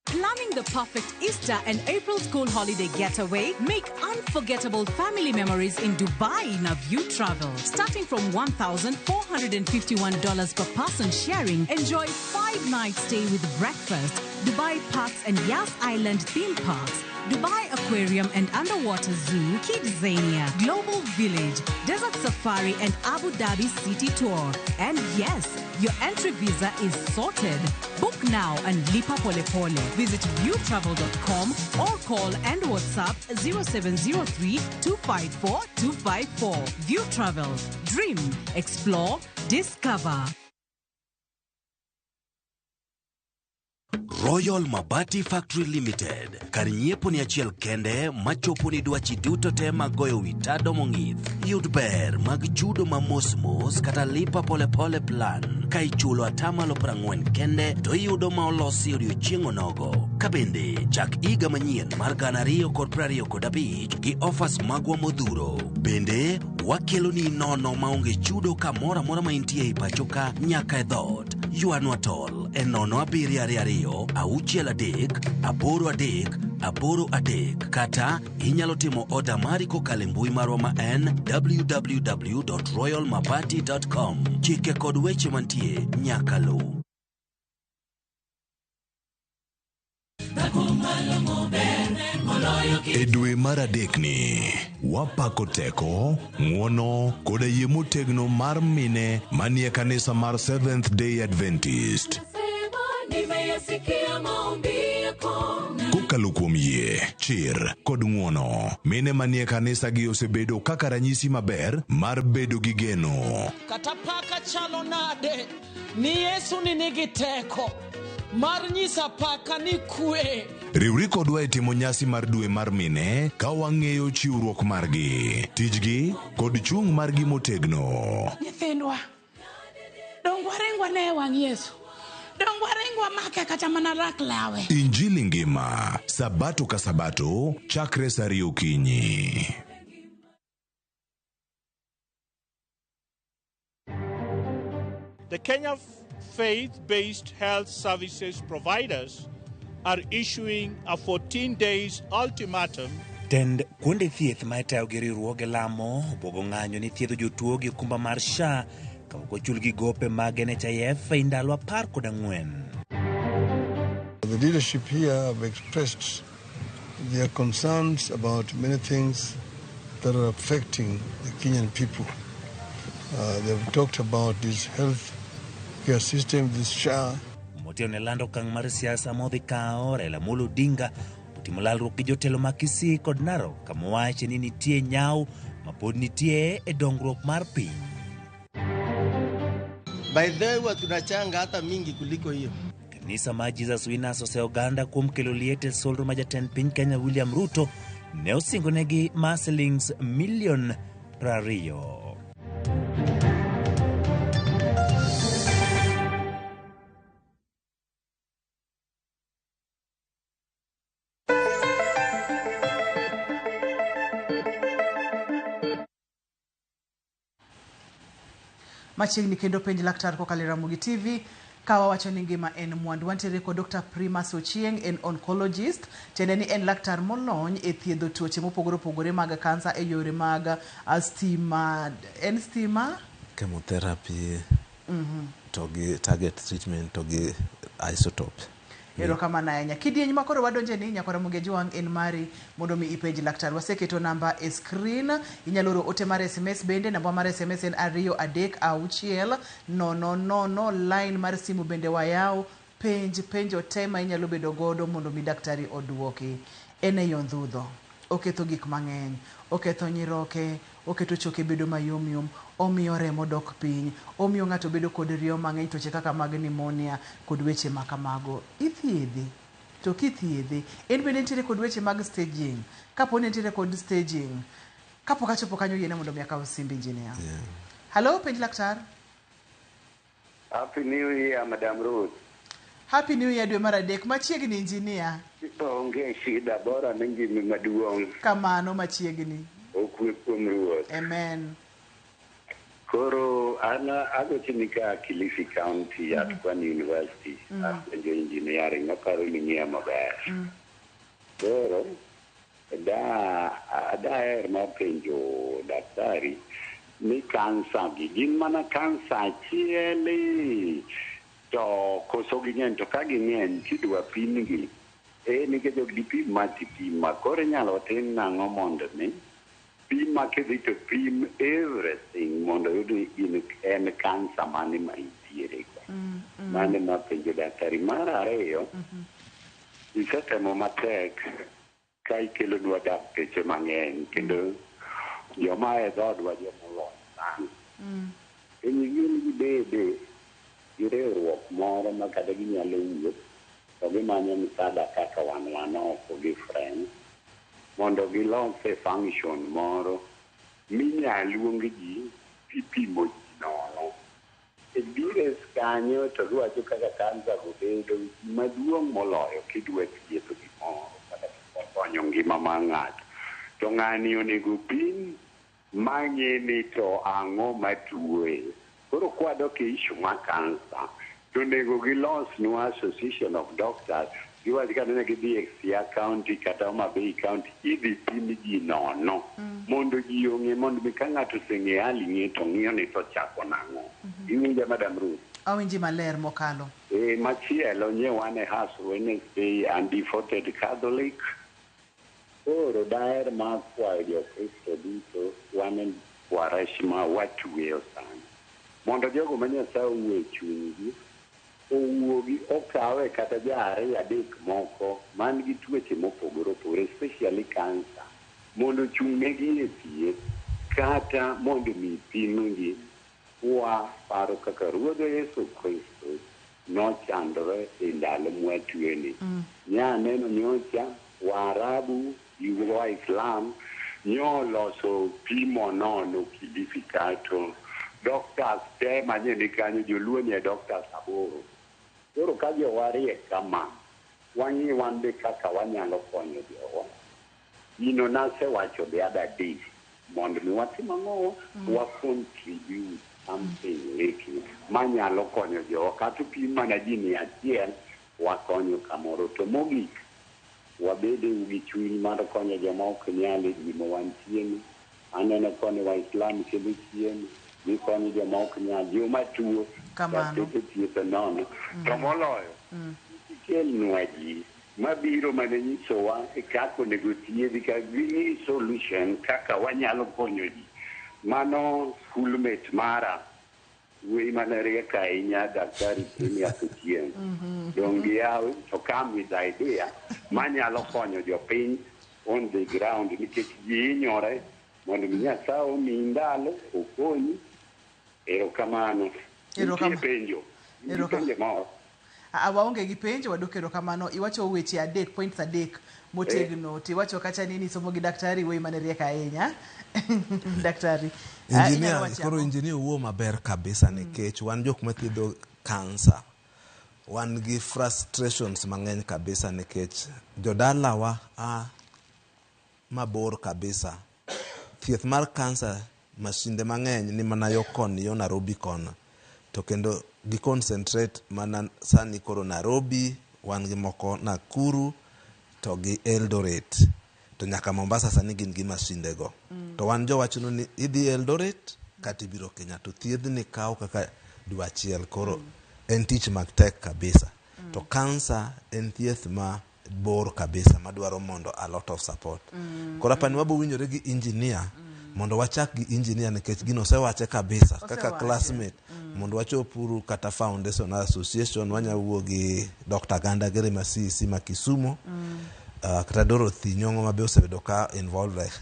Planning the the perfect Easter and April school holiday getaway? Make unforgettable family memories in Dubai in a View Travel. Starting from $1,451 per person sharing, enjoy 5-night stay with breakfast, Dubai Parks and Yas Island theme parks, Dubai Aquarium and Underwater Zoo, Kidzania, Global Village, Desert Safari and Abu Dhabi City Tour. And yes, your entry visa is sorted. Book now and lipa pole pole. Visit viewtravel.com or call and WhatsApp 0703 254 254. View Travel. Dream, explore, discover. Royal Mabati Factory Limited kar nyiepo ni achiel kende machopo ni dwachi duto te mag goyo wi tado mong'ith. Yud ber mag chudo ma mos mos kata lipa polepole plan ka ichulo atamalo 40 kende to iyudo ma olosi odiochieng' onogo. Ka bende chak higa manyien mar 2025 gi offers magwa modhuro. Bende wakeloni nono maonge chudo kamoro amora ma intie e pacho ka nyaka e dhoot. Ywanwa tol e 0 7 2 6 3 8 3 8 3 kata inyalo timo oda mari kokalo e mbui marwa ma en www.royalmabati.com. Chike kod weche mantie nyaka luw. E dwe mar adekni, wapako teko, ng'uono koda yie motegno mar mine manie kanisa mar Seventh Day Adventist. Kokalo kuom yie, chir kod ng'uono, mine manie kanisa gi osebedo kaka ranyisi maber mar bedo gi geno. Kata paka chalo nade ni Yesu ni nigi teko mar nyisa paka ni kwe. Riwri kodwa e timo nyasi mar dwe mar mine ka wang'eyo chiwruok margi, tijgi kod chung' margi motegno. Nyithindwa, dong waringwa ne e wang' Yesu. Dong waringwa make kata mana rak lawe. Injili ngima, sabato ka sabato, chakre saa ariyo okinyi. The Kenya faith-based health services providers are issuing a 14 days ultimatum. Tend kuonde thieth ma itayo gi riwruoge lamo obwogo ng'anyo ni thiedho jotuo gi okumba mar SHA ka ok ochulgi gope mag NHIF e ndalo 14. The leadership here have expressed their concerns about many things that are affecting the Kenyan people. They've talked about this health care system, this SHA. Motelo ne lando okang' mar siasa modhi kawo, Raila Amolo Odinga otimo lalruok gi jotelo ma Kisii kod Narok kama owache ni nitie nyawo ma pod nitie e dongruok mar piny. By the way, huwa tunachanga hata mingi kuliko hiyo. Kanisa mar Jesus Winners ose oganda kuom kelo liet e solro ma jatend piny Kenya William Ruto ne osingonegi mar silings milion 20. Machiegni kendo penj laktar kokalo e Ramogi TV ka wawacho ni ngima en mwandu. Wantiere kod Dr. Primus Ochieng, en oncologist, tiende ni en laktar molony e thiedho tuoche mopogore opogore mag kansa e yore mag stima, en stima? Chemotherapy to gi target treatment to gi isotope. Erokamano ahinya. Kidieny ma koro wadonje ni nyakwa Ramogi Ajwang' en mari mondo mi ipenj laktar. Waseketo namba e screen, inyalo oro ote mar SMS bende, namba mar SMS en 2 3 6 0 0, line mar simu bende wayawo, penj penjo te ma inyalo bedo godo mondo mi daktari oduoki. En e yondhudho, oketho gik mang'eny, oketho nyiroke, oketo choke bedo mayom yom, omiyo remo dok piny, omiyo ng'ato bedo kod riyo mang'eny, tuoche kaka mag pneumonia kod weche ma kamago. Ithiedhe, to kithiedhe, en bende nitiere kod weche mag staging. Kapo ni nitiere kod staging, kapok achopo kanyo yiena mondo mi akaw simb engineer. Hello, penj laktar. Happy New Year, Madam Ruth. Happy New Year dwe mar adek. Machiegni engineer. Onge shida, bora ni ngima maduong'. Kamano machiegni. Okwe kuom Ruoth. Amen. Koro Koro an agochoni ka Kilifi County at Pwani University apuonjo engineering aparo ni ing'eya maber. Koro da daher mar penjo daktari ni kansa gi gin mana kansa achiel to koso ging'eny to ka ging'eny tidwa pimgi eh nikech ok dipim ma tipim ma koro inyalo tim nang'o mondo mi pim ma kidhi to pim everything mondo oyud ni gin en kansa mane ma intiere go. Mano ema apenjo daktari. Mar ariyo, isetemo matek ka ikelonwa dakteche mang'eny kendo joma e dhoodwa joma olony sana. Penjo gin gibede gi riwruok moro ma kata ginyalo wuok to gimanyo msaada kaka wan wan oko gi friends mondo gilos e function moro minya luong ji tipimo ji nono. E biro kanyo to giwacho kaka kansa go bedo maduong' moloyo kidwa thiedho gimoro kata kidwa konyo ngima mar ng'ato. To ng'ani onego pim mang'e ni to ang'o matuoye. Koro kwadok e issue mar kansa, to onego gilosnwa association of doctors giwach kata ni gidhi e Siaya County kata Homa Bay County idhi pim ji nono mondo ji ong'e mondo mi ka ng'ato oseng'e hali ng'e to ng'iyo ni to chako nang'o. Iwinja Madam Ruth? Awinji maler mokalo. E, machielo nye wan e House Wednesday and devoted Catholic. Koro daher mar kwayo jokristo duto wan e Kwaresma watweyo sani mondo jogo ma Nyasaye owuo e chunygi owuogi okawe kata ja ariyo adek moko man gi tuoche mopogore opogore especially cancer mondo ochung' negi e thieth kata mondo mi pimgi kwa paro kaka Ruodhwa Yesu Kristo nochandore e ndalo mwatweni. Nyaneno nyocha Waarabu gi Waislam nyoloso pimo nono Kilifi kato doctors te manye ni kanyo joluo nie doctors aboro. Koro ka jowa riek kama, wang'i wan be kaka wanyalo konyo jowa. Gino nasewacho the other day mondo mi watim ang'o wa contribute something little manyalo konyo jowa kata opim mana ji 100 wakonyo kamoro to mogik wabede gi chuny mar konyo joma ok nyal e gima wantie ni. Aneno koni Waislam kelo chiemo, gikonyo joma ok nyal, joma tuo, Kamano. dakteche thieth nono. To moloyo, ikelnwa ji mabiro mana nyisowa kaka onego thiedhi ka ging'i solution kaka wanyalo konyo ji. Mano schoolmate mara wuoyi mane riek ahinya Daktari Phineas Ochieng. Dong' giyaw to come with idea manyalo konyo jopiny on the ground nikech ji hinyore mondo mi Nyasaye omiyi ndalo okonyi. Erokamano. Nitie penjo. Nitie penjo moro. Waonge gi penjo wadwoko erokamano. Iwacho weche adek, points adek motegno. Tiwacho kacha ni nisomo gi daktari wuoyi mane riek ahinya. Daktari. Inyalo Engineer, wacho koro ang'o? engineer wuo maber kabisa nikech wan jok mathiedho kansa wan gi frustrations mang'eny kabisa nikech jodalawa a mabor kabisa. Thieth mar kansa masinde mang'eny ni mana yo koni yo Nairobi kono to kendo gi concentrate mana sani koro Nairobi wan gi moko Nakuru to gi Eldoret to nyaka Mombasa sani gin gi masinde go. To wan jowachono ni idhi Eldoret kata ibiro Kenya to thiedhni kawo kaka dwe achiel koro en tich matek kabisa. To kansa en thieth ma bor kabisa madwaro mondo a lot of support. Koro apani wabo winjore gi engineer mondo wachak gi engineer nikech gino osewache kabisa kaka Osewache. classmate mondo wachopuru kata foundation association wanya wuo gi Dr. Ganda Gere ma CEC ma Kisumu kata Dorothy Nyong'o ma be osebedo ka involved like,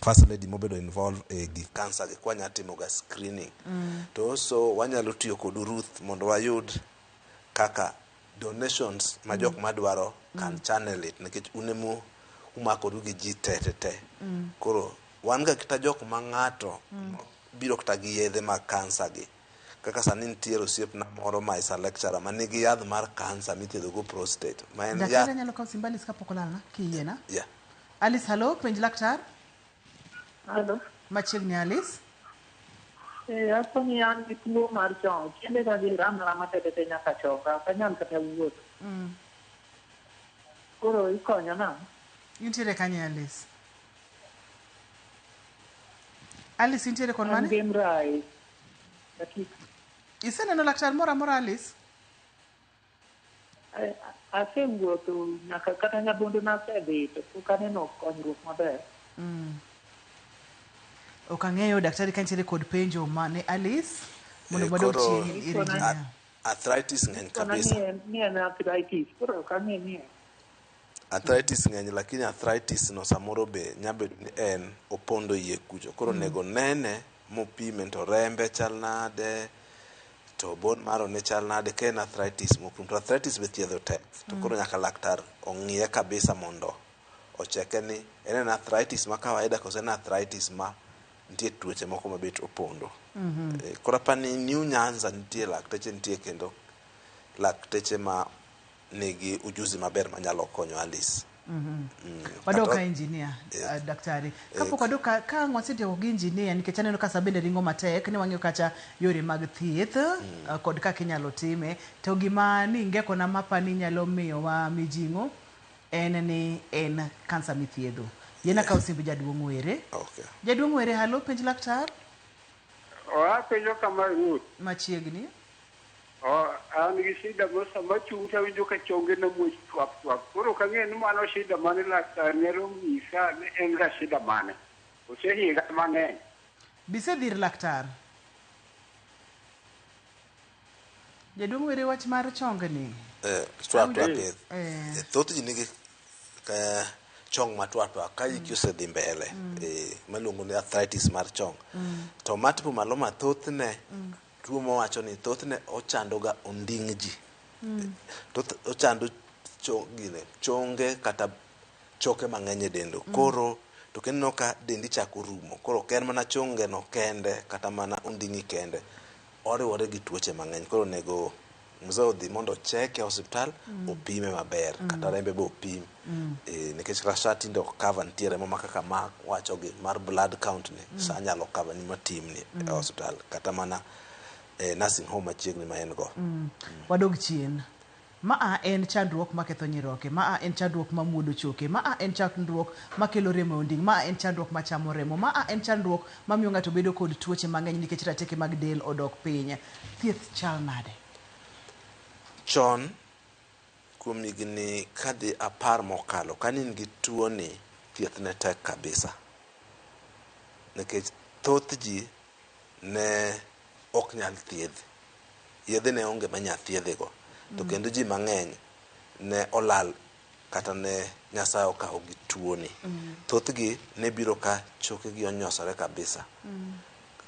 first lady mobedo involved e gik cancer gi kwanya timo ga screening to also wanyalo tiyo kod Ruth mondo wayud kaka donations ma jok madwaro can channel it nikech un emu umakoru gi ji te te te koro wan ga kata jok ma ng'ato biro kata gi yedhe mag kansa gi kaka sani nitiere osiepna moro ma is a lecturer ma nigi yath mar kansa mithiedho go prostate ma en Daktari yath anyalo kawo simb Alice kapok olalna kiyiena. yeah. Alice, hello, penj laktar. Hello. Machiegni Alice. Apo ni an gi tuo mar chong. Tiende ga gi rama rama tete te nyaka chonga. Ok anyal kata wuotho. Koro ikonyo nang'o? Intiere kanye Alice? Alice intiere kon An mane? gi Mrai. Iseneno laktar moro amora Alice? Asewuotho nyaka kata Nyabondo nasedhi to pok aneno konyruok maber. Ok ang'eyo daktari ka nitiere kod penjo ma ne Alice mondo wadog Koro chien ir engineer. arthritis ng'eny Kona kabisa. ni en arthritis. Koro ok ang'e ni en. Arthritis ng'eny lakini arthritis no samoro be nyabedo ni en opondo iye kucho. Koro onego nene mopime to rembe chal nade, to bone marrow ne chal nade ka en arthritis mopim. To arthritis be thiedho tek. To koro nyaka laktar ong'iye kabisa mondo ocheke ni en arthritis ma kawaida koso en arthritis ma nitie tuoche moko mabet opondo. Koro apani New Nyanza nitie lakteche nitie kendo lakteche ma nigi ujuzi maber manyalo konyo Alice. Wadok ka engineer, daktari. Kapok wadok ka ang' wasetieko gi engineer nikech aneno ka sa bende ringo matek ni wang'iyo kacha yore mag thieth kod kaka inyalo time to gima ni ngekona mapa ni nyalo miyowa mijing'o en ni en kansa mithiedho. Yiena kaw simb jaduong' Were. Okay. Jaduong' Were, halo, penj laktar. Apenjo kama Ruth. Machiegni. An gi shida mo sama chung' to awinjo ka chonge na muoch twak twak. Koro ok ang'eyo ni mano shida mane laktar nyalo nyisa ni en ga shida mane. Osehiga mang'eny. Bisedhi ir laktar. Jaduong' Were wach mar chongni. Twak twak thoth ji nigi chong matwak twak ka hiki osedhi mbele maluongo ni arthritis mar chong. To multiple myeloma thothne tuo mowacho ni thothne ochando ga onding' ji. Thoth ochando chonge kata choke mang'eny e dendo. Koro to kendo ka dendi chako rumo. Koro ok en mana chonge no kende kata mana onding'i kende. Oriwore gi tuoche mang'eny. Koro onego mzee odhi mondo ocheke e osiptal opime maber kata rembe be opim. Nikech kata sa tinde ok cover nitie remo ma kaka ma wacho gi mar blood count ni sa nyalo cover ni matimni e osiptal kata mana nursing home machiegni ma en go. Wadog chien. Maa en chandruok maketho nyiroke, maa en chandruok mamuodo choke, maa en chandruok makelo remo e onding', maa en chandruok machamo remo, maa en chandruok mamiyo ng'ato bedo kod tuoche mang'eny nikech rateke mag del odok piny. Thieth chal nade? Chon kuom higni kadhi 10 mokalo kane in gi tuo ni thieth ne tek kabisa. Nikech thoth ji ne ok nyal thiedh. Yedhe ne onge manya thiedhe go. To kendo ji mang'eny ne olal kata ne Nyasaye okawo gi tuo ni. Thothgi ne biro ka chokegi onyosore kabisa.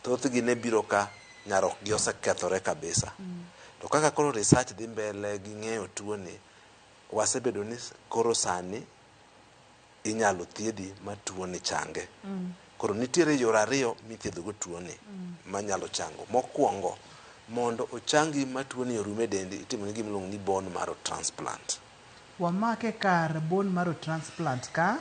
Thothgi ne biro ka nyarokgi osekethore kabisa. To kaka koro research dhi mbele gi ng'eyo tuo ni wasebedo ni koro sani inyalo thiedhi ma tuo ni change. Koro nitiere yore ariyo mithiedho go tuo ni manyalo chango. Mokwongo mondo ochangi ma tuo ni orum e dendi itimo ni gima iluongo ni bone marrow transplant. Wamake kar bone marrow transplant ka.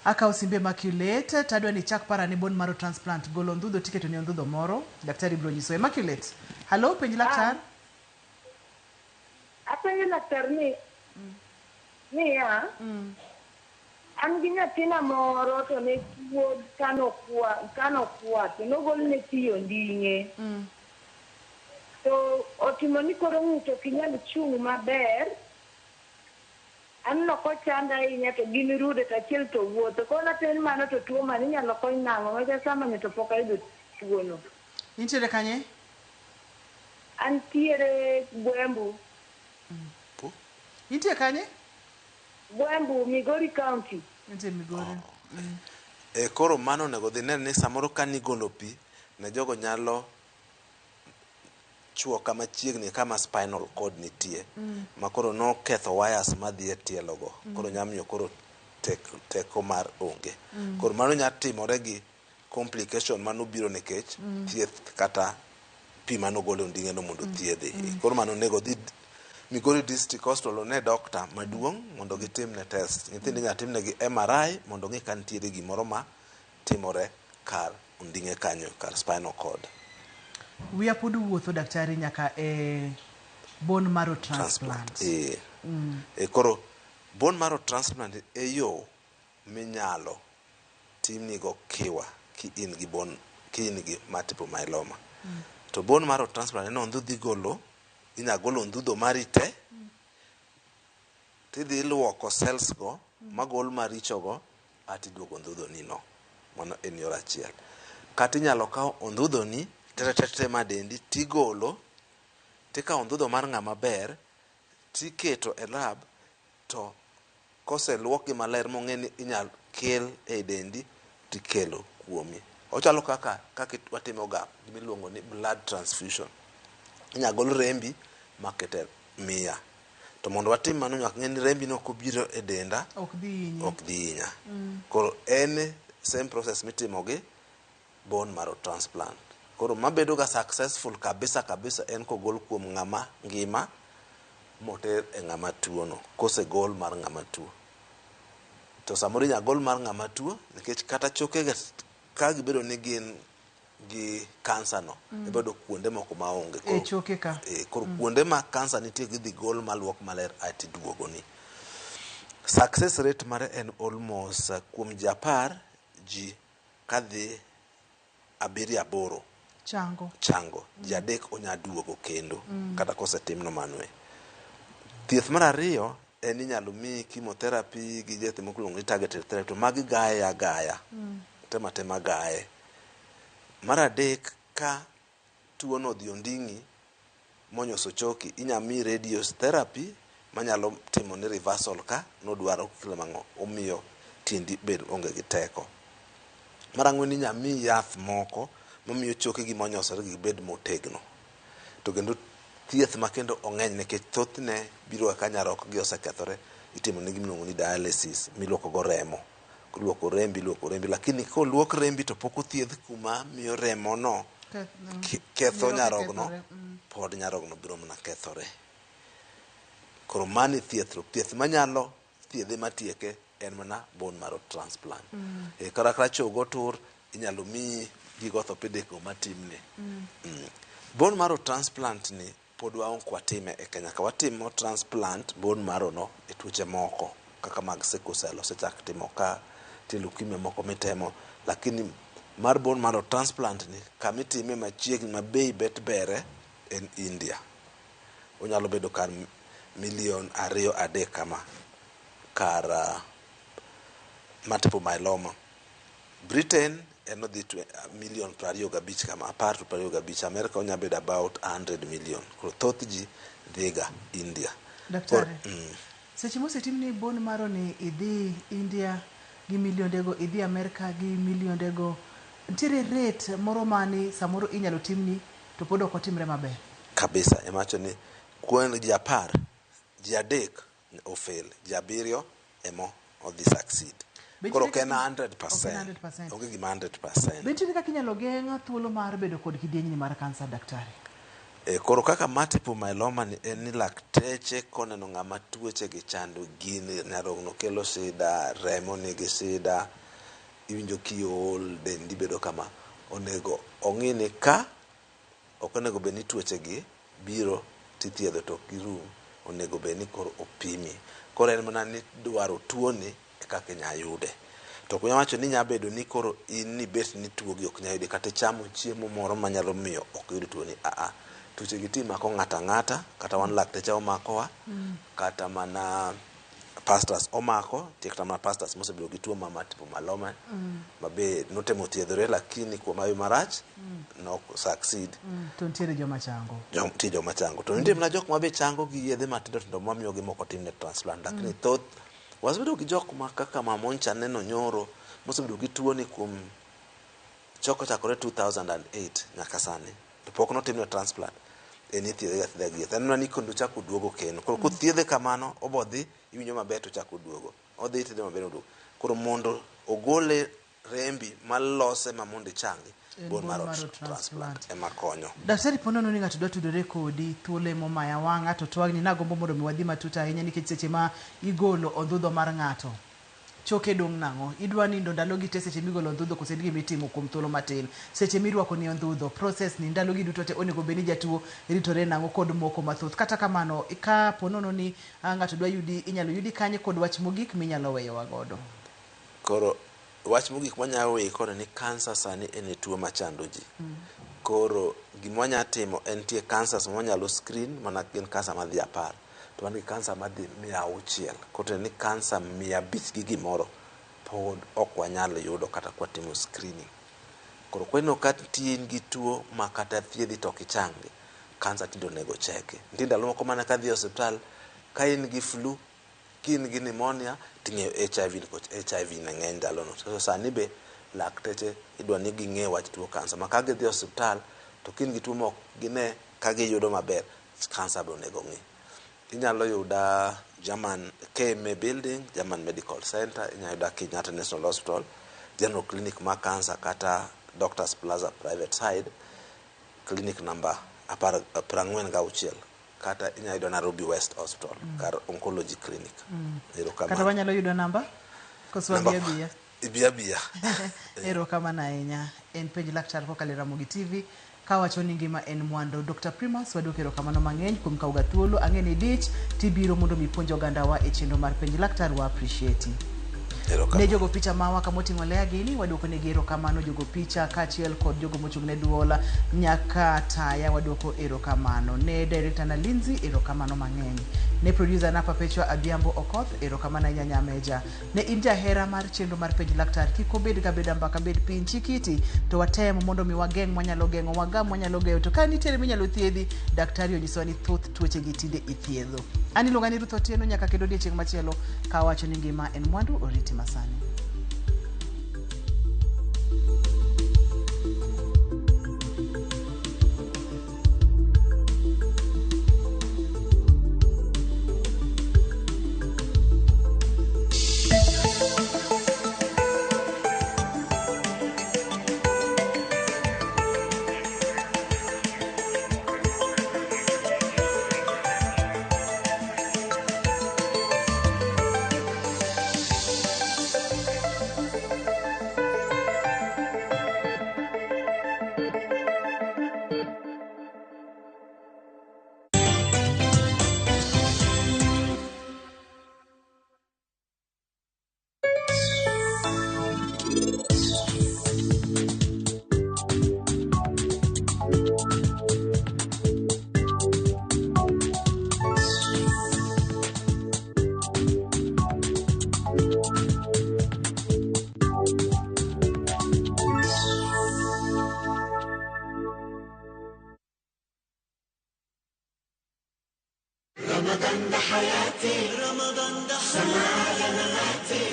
Akawo simbe Immaculate tadwa ni chak para ni bone marrow transplant golo ondhudho tiketo ni ondhudho moro daktari biro nyiso. Immaculate. Halo, penj laktar. Apenjo laktar ni niya, an gi nyathina moro to ne tuo kanokwa to nogolne pi onding'e. To otimo ni koro ng'ute ok nyal chung' maber. Aneno kochanda ahinya to gin rude to achiel to wuotho. Koro napenjo mano to tuo mane inyalo kony nang'o? Nikech samani to pok ayudo tuono. Intiere kanye? Antiere Gwembu. Intie kanye? Gwembu, Migori County. Intie Migori. Koro mano onego dhi nene ni samoro ka nigolo pi ne jogo nyalo chuo kama chiegni kama spinal cord nitie ma koro noketho wires madhi e tielo go. Koro nyamiyo koro teko mar onge. Koro mano nya timore gi complication manobiro nikech thieth kata pi manogol e onding'e no mondo thiedhi. Koro mano onego dhi Migori District Hospital one doctor maduong' mondo gitimne test. Nyithindo inyalo timnegi MRI mondo ong'e ka nitiere gimoro ma timore kar onding'e kanyo kar spinal cord. Wiya pod wuotho daktari nyaka e bone marrow transplant. Eh. E koro bone marrow transplant e yo minyalo timnigo kiwa ki in gi bone ki in gi multiple myeloma. To bone marrow transplant en ondhudho igolo, inya golo ondhudho mari te, tidhi iluoko cells go magol maricho go atiduogo ondhudho ni no. Mano en yor achiel. Kata inyalo kaw ondhudho ni te te te ma dendi tigolo, tikawo ondhudho mar ng'ama ber tiketo e lab to koseluokgi maler mong'e ni inyal kel e dendi tikelo kuomi. Ochalo kaka kaka watimo ga gimiluongo ni blood transfusion. Inya gol rembi maket e miya. To mondo watim mano nyaka ng'e ni rembi no kobiro e denda Ok dhi hinyi. ok dhi hinya. Koro en same process mitimo gi bone marrow transplant. Koro mabedo ga successful kabisa kabisa en kogol kuom ng'ama ngima moter e ng'ama tuo no kosegol mar ng'ama tuo. To samoro inya gol mar ng'ama tuo nikech kata choke ga ka gibedo ni gin gi kansa no ibedo kuonde moko maonge. E choke ka. Koro kuonde ma kansa nitie gidhi gol maluok maler aeto iduogo ni. Success rate mare en almost kuom ji 10 ji kadhi 7 8 Chango. chango. Ji 3 onya duogo kendo kata kosetimno mano e. Thieth mar ariyo en inyalo miyi chemotherapy gi yath moko iluongo ni targeted therapy to magi gaye agaya. Tema tema gaye. Mar adek ka tuo no odhi onding'i monyoso choki inya miyi radiotherapy manyalo timo ni reversal ka nodwaro mang'o omiyo tiendi bed onge gi teko. Mar ang'wen inya miyi yath moko mamiyo choke gi monyosore gi bed motegno. To kendo thieth ma kendo ong'eny nikech thothne biro ka nyarok gi osekethore itimo ne gimiluongo ni dialysis miluoko go remo. Iluoko rembi iluoko rembi lakini koluok rembi to pok othiedh kuma miyo remo no ketho nyarogno pod nyarogno biro mana kethore. Koro mano e thieth to thieth manyalo thiedhe matieke en mana bone marrow transplant. Kata ka chogo otur inyalo miyi gig orthopedic go matimne. Bone marrow transplant ni pod waok watime e Kenya ka watimo transplant bone marrow no e tuoche moko kaka mag sickle cell osechak timo ka nitie leukemia moko mitemo lakini mar bone marrow transplant ni kamitime machiegni ma bei bet bere en India. Onyalo bedo kar milion 2 3 kama kar multiple myeloma. Britain en odhi milion 25 kama 10 to 25. America onya bedo about 100 million. Koro thoth ji dhiga India. Daktari. Seche mosetimni bone marrow ni idhi India gi miliondego, idhi Amerika gi miliondego, nitiere rate moro mani samoro inyalo timni to pod ok otimre maber. Kabisa emawacho ni kuom ji 10 ji 3 ofail, ji 7 emo odhi succeed. Koro ok en 100%. Onge gima 100%. Be nitiere kaka inyalo geng' thuolo mar bedo kod kidienyni mar kansa daktari? Koro kaka multiple myeloma ni en ni lakteche koneno ng'ama tuoche gi chando gini nyarogno kelo shida, remo nigi shida, iwinjo kiol, dendi bedo kama, onego ong'i ni ka ok onego bed ni tuoche gi biro tithiedho to ok girum, onego bed ni koro opimi. Koro en mana ni dwaro tuoni e kaka inya yude. To ok wacho ni nya bedo ni koro in ni bet ni tuo gi ok nya yude kata ichamo chiemo moro manyalo miyo ok yud tuo ni aa. Tuoche gi ti mako ng'ato ang'ata, kata wan lakteche omakowa, kata mana pastors omako, nitie kata mana pastors mosebedo gi tuo mar multiple myeloma ma be notemo thiedhore lakini kuom hawi marach nok succeed. To nitiere joma chango. Nitie joma chango. To nitie mana jok ma be chango gi yedhe matindo tindo mamiyo gi mok otimne transplant. Lakini thoth wasebedo gi jok ma kaka Mamoncha neno nyoro mosebedo gi tuo ni kuom choko chakore 2008 nyaka sani to pok notimne transplant. En ithiedhe ga thiedha gi yath. En mana ni kendo ochako oduogo kendo. Koro kothiedhe kamano obo dhi iwinjo maber to ochako oduogo. Odhi ithiedhe maber oduogo. Koro mondo ogole rembi malose ma mondo ichangi bone marrow transplant ema konyo. Daktari po nono ni ng'ato dwa tudore kodi thuolo emomaya wang'a to twagni nagombo mondo mi wadhi matut ahinya nikech seche ma igolo ondhudho mar ng'ato Choke dong' nang'o? Idwa nindo ndalogi te seche migolo ondhudho koso en gima itimo kuom thuolo matin? Seche mirwako ni ondhudho, process ni ndalogi duto te onego bed ni jatuo ritore nang'o kod moko mathoth. Kata kamano, ka po nono ni ng'ato dwa yudi, inyalo yudi kanye kod wach mogik minyalo weyowa godo? Koro wach mogik mwanyalo weyi kode ni kansa sani en e tuo machando ji. Koro gima wanyalo timo en nitie cancers ma wanyalo screen mana gin kansa madhi 10 to wan gi kansa madhi 600. Koro ni kansa 500 gi gimoro pod ok wanyal yudo kata kwatimo screening. Koro kweneno ka nitie in gi tuo ma kata thiedhi to ok ichangi, kansa tinde onego cheki. Nitie ndalo moko mana kadhi e osiptal ka in gi flu, ka in gi pneumonia ting'eyo HIV nikech HIV ne ng'eny ndalono. To sani be lakteche idwa ni ging'e wach tuo kansa ma ka gidhi e osiptal to ka in gi tuo ma ok gine ka giyudo maber, kansa be onego ng'i. Inyalo yuda German KMA building, German Medical Center, inyalo yuda Kenyatta National Hospital, General Clinic ma kansa kata Doctors Plaza private side, clinic number 46 kata inyalo yudo Nairobi West Hospital kar oncology clinic. Erokamano. Kata wanyalo yudo namba? Koso Namba- wabi abiya? Ibi abiya. Erokamano ahinya. En penj laktar kokalo e Ramogi TV kawacho ni ngima en mwandu. Dr. Primus waduoko erokamano mang'eny kuom kawo ga thuolo. Ang'e ni dich tibiro mondo mi ipuonj ogandawa e chenro mar penj laktar wa appreciate. Ne jogo picha mawa kama oting'o Lea gini waduoko negi erokamano jogo picha kaachiel kod jogo mochung' ne duol nyaka taya waduoko erokamano ne director na Lindsay erokamano mang'eny ne producer na Perpetua Adhiambo Okoth erokamano ahinya Nyameja ne in jahera mar chenro mar penj laktar kik obed ga beda mbaka bed piny chikiti to watem mondo mi wageng' mwanyalo geng'o wagam mwanyalo geng'o to ka nitiere minyalo thiedhi daktari onyisowa ni thoth tuoche gi tinde ithiedho an iluonga ni Ruth Otieno nyaka kendo odiechieng' machielo kawacho ni ngima en mwandu oriti masani. رمضان ده حياتي، رمضان ده سمع مماتي،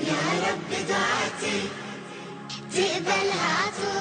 يا رب دعاتي تقبلها عطول.